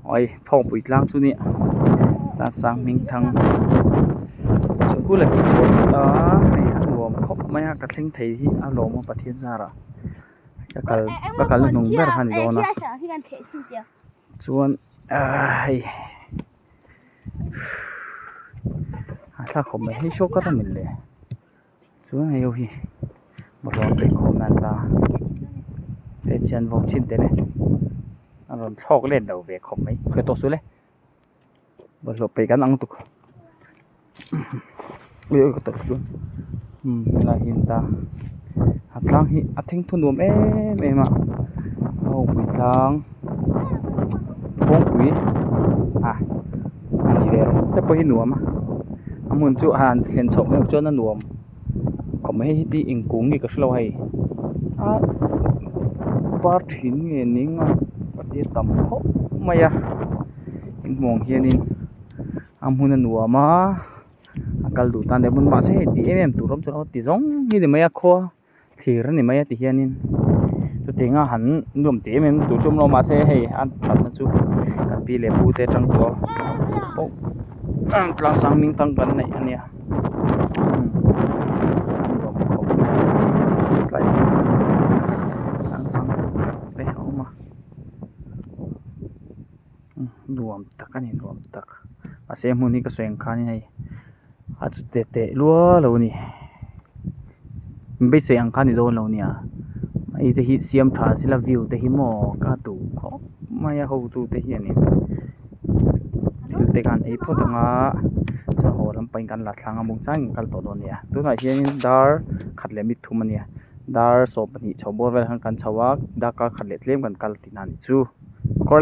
Oi Phawngpui tlang chu nia tlangsang hming thang chu khu leh a hei a nuam khawp mai a ka thleng thei hi a lawm a Pathian zarah ka kal ka kal na hnung ber kha a ni dawn a chuan ahh hei a thlak khawp mai hei saw cut a ni le chuan hei ho hi bawlhhlawh an peih khawm nan ta te chian vawm chin te le a rawn thlawk let lo ve khawp mai khawi tawh suh le bawlhhlawh peih kan ang tuk ui ka tawlh chu umm helai hi a ni ta a tlang hi a thengthaw nuam em em a kawngpui tlang kawngpui ah a ni ve rawng te pawh hi nuam a a hmun chu han thlen chhoh meuh chuan a nuam khawp mai hei hi ti eng kung nge ka hrelo hei a par thin nge ning a a tir tam khawp mai a in hmuh ang hianin a hmun a nuam a a kal duh tan deuh pawn mahse hei ti em em tur awm chuan ti zawng hi ni mai a khua. Thir a ni mai a ti hianin chutianga han nuam tih em em tur chu awm lo mahse hei a thatna chu kan pi leh pu te atang tawh a tlang sang hming tang kan neih a nia nuam khawp mai a tlai tlang sang te a awm a nuam tak a ni nuam tak mahse hmun hi ka sawi ang khanin hei a chute teh luau lo a ni. Beisei ang kha ni dawn lo nia hei te hi siam tha sela view te hi maw ka duh khawp mai a hotu te hianin thil te khan ei phawt ang a chuan haw lam pawhin kan la thlang a muk changin kan kal tawh dawn nia tunah hianin dar khat leh mit thum a nia dar sawm pahnih chho bawr velah khan kan chho a darkar khat leh tlem kan kal tihna a nih chu.